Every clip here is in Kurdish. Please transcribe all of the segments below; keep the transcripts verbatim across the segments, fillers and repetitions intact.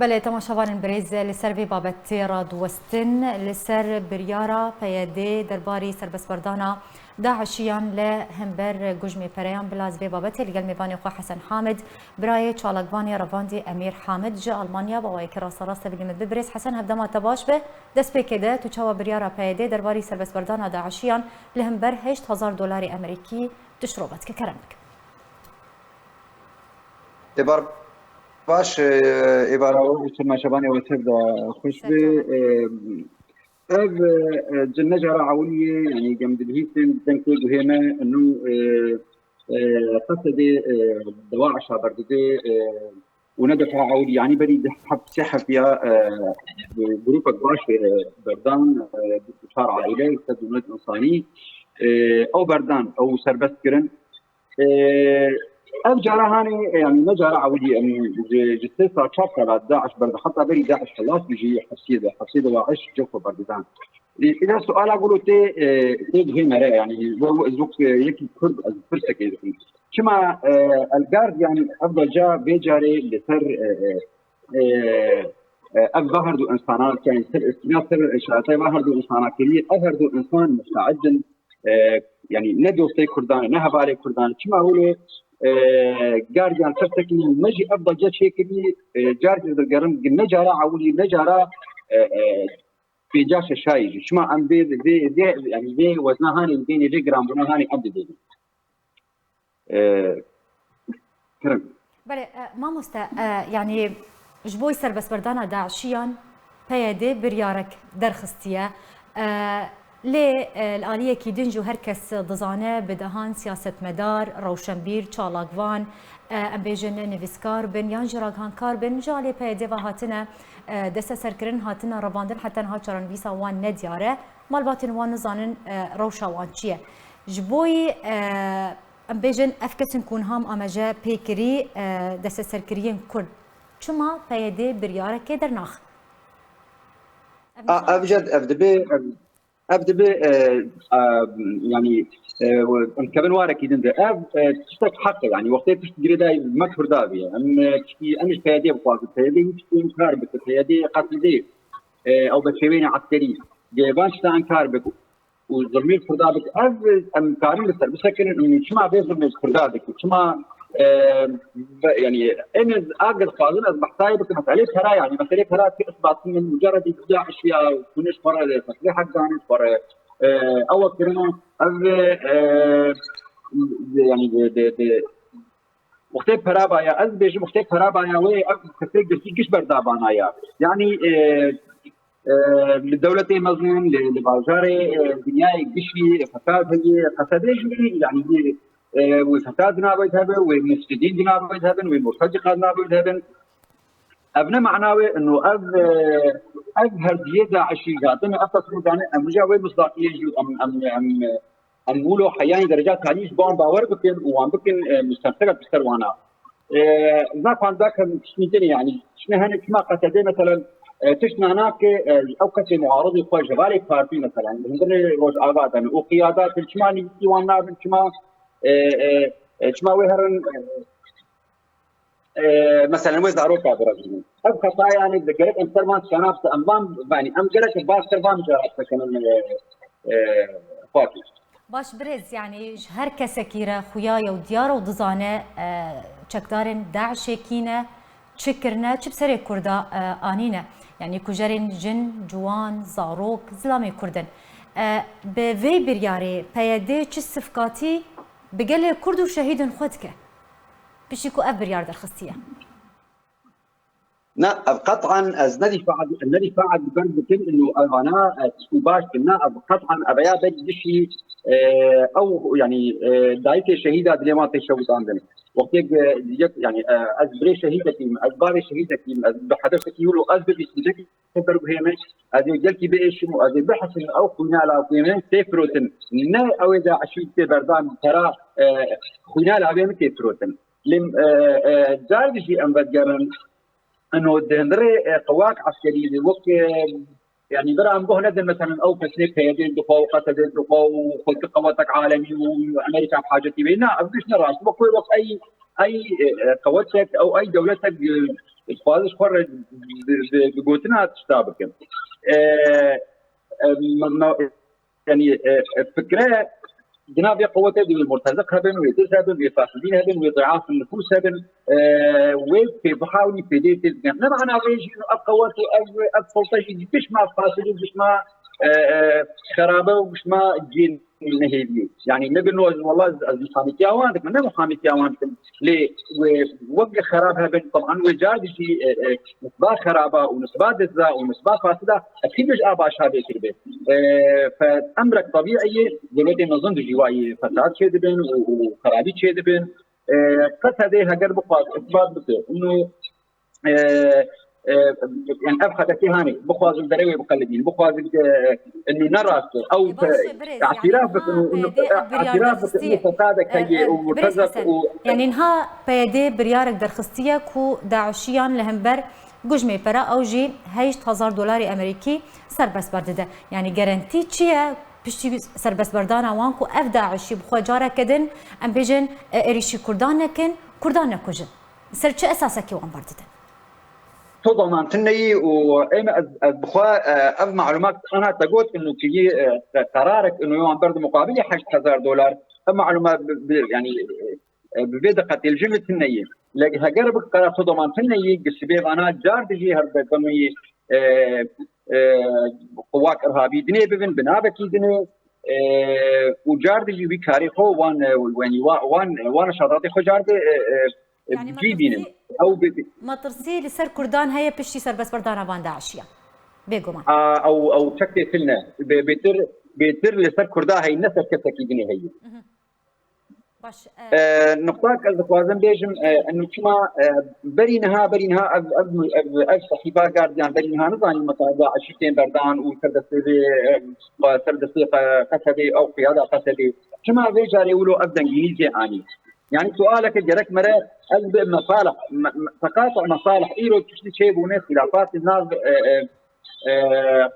Belê, temaşevanên birêz, li ser vê babetê radiwestin, li ser biryara P Y D derbarî serbestberdana DAIŞiyan li hember gujmê pereyan bila ez vê babetê li gel mêvanê xwe Hesen Hamid, birayê çalakvanê revandî Emîr Hamid ji Almanya, bi awayekî rasterast tevî li min bi. Birêz Hesen, hevdema te baş be. Destpêkê de tu çawa biryara P Y D derbarî serbestberdana DAIŞiyan li hember heşt hezar dolarê Amerîkî tu şirove dike? Kerem bike. Êvar baş, e, êvara we û temaşevanê we tev de xweş be. E, ev, e, e, ne cara ewilî ye, yanî gem dibihîstin, deng tê guhê me, nû, e, e, Qesedê, e, DAIŞa berdide, e, û ne defa ewilî, yanî berî du heb, sê heftiya, e, grûpek baş, e, berdan, e, bîst û çar aîle, sed û nod însanî, e, ew berdan, ew serbest kirin. E, ev cara hanê, e, yanî ne cara ewilî, em ji, ji sê sal, çar sala DAIŞ berdide, heta berî DAIŞ xilas bû jî hepsiyê de, hepsiyê de DAIŞ cewf berdidan. E, îna suala gelo tê, e, tê guhê me re, yanî, we, we, ez wek, e, yekî Kurd, ez pirsekê dikim. Çima, e, El Guardian ev ca vê carê li ser, e, e, e, e, ev va herdu insana, yanî ser îstîna, ser şerata va herdu insana kiriye, ev herdu insan musteid in, e, yanî ne dostê Kurdan, ne hevalê Kurdan. Çima wilo, e, Guardian ser sekî me jî ev belge çêkirî, e, carkê digerin, ne cara ewilî, ne cara, e, e, pênca şeşayî jî. Çima em vê, vê, vê, yanî vê wezna hanê, vê nêvê giranbûna hanê em dibêjin. E, Kerem. Belê, e, mamoste, e, yanî ji bo serbestberdana DAIŞiyan P Y D biryarek derxistiye. E, lê, e, li aliyekî din jî her kes dizane bi dehan siyasetmedar, rewşenbîr, çalakvan, e, em bêjin nivîskar bin yan jî ragihankar bin, ji aliyê P Y D ve hatine, e, desteserkirin, hatine revandin, heta niha çarenivîsa wan nediyar e. Malbatên wan nizanin, e, rewşa wan çi ye. Ji bo yî, e, em bêjin, ev kesên ku niha em ameje pê kirî, e, desteserkiriyên Kurd, çima P Y D biryarekê dernax? Ev A, ev jî ev dibe, ev, ev dibe, e, e, yanî, e, em kevin warekî din de. Ev, e, tiştek heq e, yanî wextê pişt girêdayî me Kurda bîye. Em, e, tiştî, em ji P Y D bixwazin. P Y D wî tiştî inkar bike. P Y D qetlidê, e, ew bi şêweyên eskerî. Dê van tişta inkar bike û zilmê li Kurda bike. Ev em karin li ser bisekinin û çima vê zilmê li Kurda dike? Çima, e, ve, yanî, em ez agir dixwazin ez behsayê bikim, meselê pera, yanî meselê pera ki isbat min mucerredî DAIŞiya, hûn ji xwe re, meselê hek zanîn ji xwe re, e, ew kirine, ev, e, yanî, de, de, de, wextê pera baya, ez dibêjim, wextê pera baya wê, ev kesê girtî giş berdabana ya. Yanî, e, e, li dewletê mezin, li, li bajarê, e, dinyayê gişî fesad heye, Qesedê jî, yanî, e, wê fesad di navê de hebe, wê mufsidîn di navê de hebin, wê murteciqa di navê de hebin. Ev ne mana wê, ino ev, e, ev herdiyê DAIŞî hatine, ev tesmî dane, em wija wê misdaqiyê jî em, em, em, em wilo heyanî dereca tanî ji bo wan bawer bikin û wan bikin, e, mustemseka bi ser wana. E, ez naxwazim dakim tiştî din, yanî, tiştine hene çima Qesedê, meselen, e, tişt nana ki, e, ew kesê muaridî xwe ji hevalê partî, meselen, li hundirê Rojava de ne û qiyadat in, çima nivîskî wan nabin, çima, e, e, e, çima wê herin, e, e, meselen, wê zaroka birevînin. Ev xeta, yanî, gerek em ser van tiştana bise, em van, yanî, em gerek baş ser van mijara bisekinin, e, e, Fatih. Baş birêz, yanî ji her kesekî re xuya ye û diyar e û dizane, e, çekdarên DAIŞê kî ne, çi kirine, çi bi serê Kurda, e, anîne. Yanî kujerên jin, ciwan, zarok, zilamê Kurd in. E, bi vê biryarê P Y D çi sifkatî bi gelê Kurd û şehîdên xwe dike? Piştî ku ev biryar derxistiye. Na, ev qet'an ez ne dîfa, ne dîfa li ber dikim, ino evana, e, tiştî baş dikin. Na, ev qet'an ev ya ber gişî, e, ew, yanî, e, dayikê şehîda dilê wan tê şewitandin. Wextê, e, yek, yanî, e, ez birê şehîdekî me, ez bavê şehîdekî me, ez bi hedefekî wilo ez bibîstim, ber guhê me, ez ê gelkî biêşim û ez ê bihesim ew xwîna lavê me tê firotin. Ne ew ê DAIŞî tê berdan pera, e, xwîna lavê min tê firotin. Lê, e, e, car jî em vedigerin, ino di hundirê, e, qewat eskerî de wek, e, yanî bira em goh nedin, meselen, ew kesê P Y D dixwe û Qesedê dixwe û xwedî qewetek alemî û Amerîka bi hacetî wê. Na, ev giş ne rast. Wek wê wek ey, ey, e, e, qewetek, ew ey dewletek, e, dixwazin ji xwe re bi, bi, bi gotina tişta bikin. E, e, me, me, yanî, e, e, fikre di nav vê qewetê de wê murteziq hebin, wê diz hebin, wê fasidîn hebin, wê diafin nifûs hebin, e, wê pê bixawinî pêdê tê dikin. Ne mana vê jî ev qewet û ev, ev sulta jî dişma fasidî, dişma, e, e, xerabe û dişma cîn nehêliyê. Yanî ne bin ez, wallah ez, ez muhamîtiya wan dikim, ne muhamîtiya wan dikim. Lê wê wek xerab hebin, teban wê car dijî, e, e, nisba xeraba û nisba dizda û nisba fasida, ekîd ji a başa bê kiribe. E, fe emrek tebîî ye, dewletê mezin dijî wayî fesad çêdibin û, û xerabî çêdibin. E, Qesedê heger bixwaz isbat bike, û e, e, yani ev xetekê hanê, bixwazin derewê biqelibîn, bixwazin, e, enû ne rast e. Ew Ê, baş e, birêz, yani, îtiraf niha bikin û, û, P Y D ev biryar îtiraf bikin derxistiye. û fesade E, keye e, û birêz murtezek Hesen, û yani, niha P Y D biryarek derxistiye ku DAIŞiyan li hember gujmê pera ew jî heşt hezar dolarê Amerîkî serbest berdide. Yani, gerentî çi ye? Piştî serbestberdana wan ku ev DAIŞî bi xwe careke din, em bêjin, e, êrîşî Kurdan nekin, Kurdan nekujin. Ser çi esasekî wan berdidin? To damantin neyî û êm ez, ez bi xwe, e, ev malumat ana te got û kiyî, e, qerarek û wan berdi muqabilî heşt hezar dolar. Ev malumat bi, bi, yani, e, bi vê diqetê li jin li tune ye. Lê heger bi qerar to damantin neyî, gi sibê vana car dijî her betemî, e, e, quwak irhabî dinê bibin, bi navekî dinê, e, û car dijî wî karê xwe wan, e, yani wa-, wan, wan şadatê xwe car de, e, e, Yani cî bînin. Metirsî, Ew bi metirsî li ser Kurdan heye piştî serbestberdana van DAIŞiyan. Bêguman. A, ew, ew çekê tune. Bê-, bêtir, bêtir li ser Kurda heye, ne ser kesekî dinê heye. Mhm. Baş, e, E, nuqtak ez dixwazim bêjim, e, enû çima, e, berî niha, berî niha ev, ev, ev, ev sehîfa Guardian berî niha nizanî mesela DAIŞî tên berdan û ser destê vê, e, ser destê Qe-, Qesedê, ew qiyada Qesedê. Çima vê carê wilo ev dengînî cê anî? Yani sualeke gerek mere ez bi mesalih, me-, me-, teqatu'a mesalih îro tiştî çêbûne, xilafat nav, e, e, e,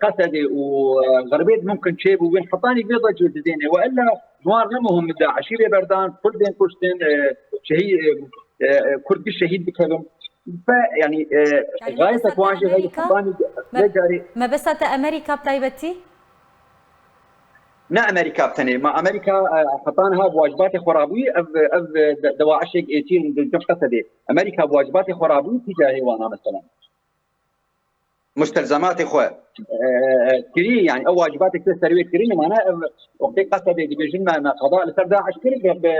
Qesedê û, e, Xirbêt mumkin çêbûbin, hetanî vê de cûr didêne. We illa ji wan ne muhim, DAIŞî vê berdan, Kurdên kuştin, e, şehî-, e, e, Kurd bi şehîd bikevin. Fe, yani, e, Yani gayet mebesta te wan jî Amerîka, hetanî me-, vê carê mebesta te Amerîka bi taybetî? Ne Amerîka bi tenê. Ma Amerîka, e, heta niha bi wacibatê xwe rabûyî, ev, ev de-, DAIŞek êtî li cem Qesedê. Amerîka bi wacibatê xwe rabûyî, tî cahê wana mesela. Mustelzematê xwe, e, e, kirî, yani ew wacibatê ku ser wê kirî, mana ev wextê Qesedê dibêjin me, me qada li ser DAIŞ kir, bi, bi,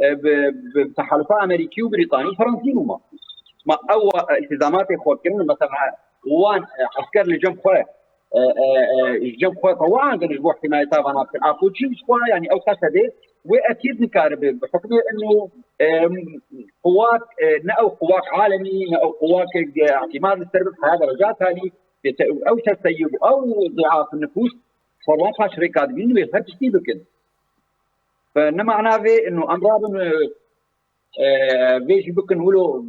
e, bi, bi tehalufa Amerîkî û Brîtanî û Fransî bû ma. Ma ew wa-, îltizamatê xwe kirin, mesela wan, e, esker li cem xwe e, e, e, ji cem xwe tewa angin ji bo himayeta vana bikin. Apo çî ji xwe, yani ew Qesedê wê ekîd nikaribe bi hukmê inu, e, quwat, e, ne ew quwat alemî, ne ew quwat, e, îtimad li ser bi haya dereca talî, bê te-, ew teseyib, ew diaf nifûs, xwe wan paş rêka dibînin wê her tiştî bikin. Fe ne mana vê inu em rabin, e, e, vê jî bikin wilo,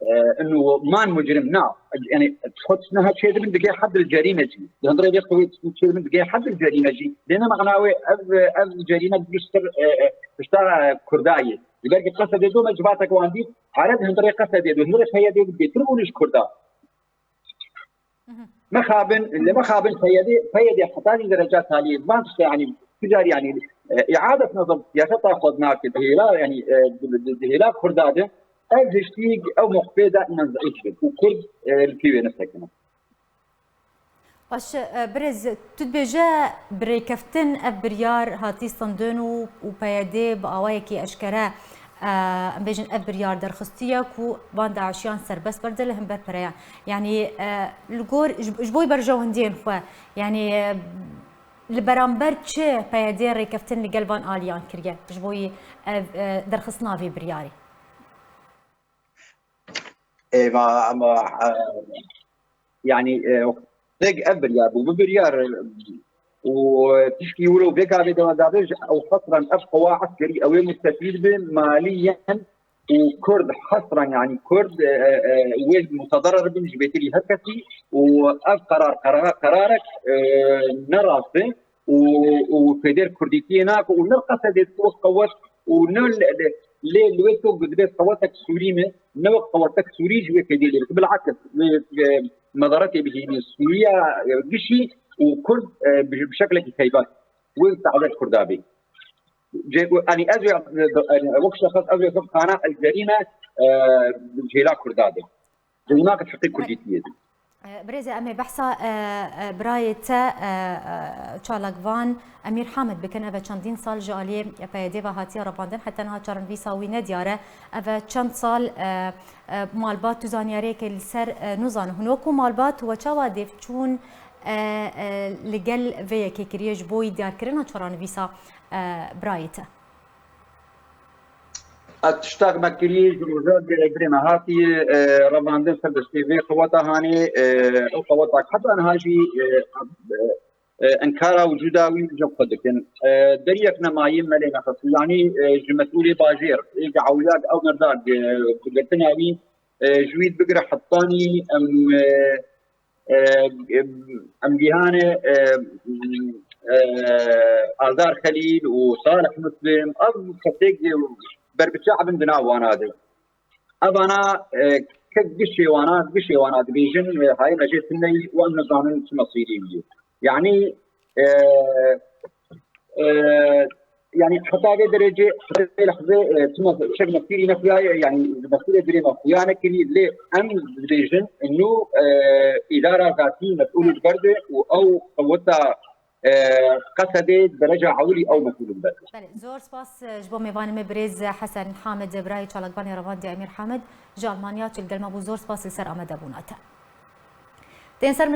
e, inu man mucrim na. Yani xwe tiştine her çêdibin digê heddil cerîme jî. Di hundirê vê xwe çêdibin digê heddil cerîme jî. Lê ne mana wê ev, ev cerîme diştir, e, e, pişta, e, Kurda ye. Li ber ki Qesedê do me civatek wan dît, Ereb hundirê Qesedê do, hundirê P Y D'ê bêtir bûn ji Kurda. Mhm. Mexabin, li mexabin P Y D, P Y D heta jî dereca taliyê. Van tiştê, yani, ticar, yani, e, iadet nazım siyaseta xwe nake, di hêla, yani, e, di, di, di hêla Kurda de, ev hiştî, ew mewqifê de min zeîf bin. Û Kurd, e, li pê wê nesekine. Baş, e, birêz, tu dibêje bi rêkeftin ev biryar hatî standin û, û P Y D bi awayekî eşkere, e, em bêjin ev biryar derxistiye ku van DAIŞiyan serbest berde li hember pereyan. Yani, e, li gor, ji, ji bo berjewendiyên xwe, yani, e, li beramber çi P Y D rêkeftin li gel van aliyan kiriye? Ji bo yî ev, e, derxistina vê biryarê? Ê, ma, ma, e, yani, e, tek ev biryar bû, bu biryar, e, û tişkî wilo vê gavê de dabe ji ew qesran ev qewa eskerî ew ê mustefîd bin maliyen û Kurd hesran, yani Kurd, e, e, e, wê mutederir bin ji bêtirî her kesî û ev qerar, qerar, qerarek, e, ne rast e û, û fêdêr Kurdîtiyê nake û ne Qesedê wek qewet û ne li, li, Lê li wê ku dibê qewetek Sûrî me, ne wek qewetek Sûrî ji wê qeydê lê bike. Bilakis, wê, e, medaretê bihînî Sûriya, e, gişî û Kurd, e, bi, bi şeklekî taybet. Wê taybet Kurda bê. Cê-, yanî ez wê, e, yanî wek şexs ez wê bixim xana el cerîme, e, jêla Kurda de. Ji winakil fiqî Kurdîtiyê de. Birêze, em ê behsa, e, e, birayê te, e, e, çalakvan Emîr Hamid bikin. Ev e çendîn sal ji aliyê P Y D ve hatiye revandin. Heta niha çarenivîsa wî nediyar e. Ev e çend sal, e, e, malbat tu zaniyariyekê li ser, e, nûzan. Hûn wekû malbat we çawa dêvçûn, e, e, li gel vê yekê kiriye ji bo wî diyarkirina çarenivîsa, e, birayê te? Ev tiştak me kirî ji roja birê me hatî, e, revandin ser destê vê qeweta hanê, e, ew qeweta heta niha jî, e, e, e, inkara wicûda wî ji xwe dikin. E, deriyek nemayî me lê nexist. Yanî, e, ji mesûlê bajêr, ê ji ewliya ew merda, e, girtina wî, e, ji wî bigire hetanî em, e, e, em gihane, e, e, Aldar Xelîl û Salih Muslim, ev kesêk berbiçav in di nav wana de. Evana, e, ke gişê wana, gişê wana dibêjin, e, hayê me jê tune yî û em nizanin çi mesîrê wî ye. Yanî, e, e, yanî heta vê derecê, heta vê lehzê, e, çima çek mesîrî nexuyaye, yanî mesîrê dirê me xuya nekirî, lê em dibêjin nû, e, îdara zatî mesûlî li ber de û ew qeweta, e, Qesedê dereca ewilî ew mesûl li ber de. Belê, zor spas, e, ji bo mêvanê me birêz Hesen Hamid, birayê çalakvanê revandiya Emîr Hamid ji Almanya tu li gel me bû. Zor spas li ser amadebûna te. Tên ser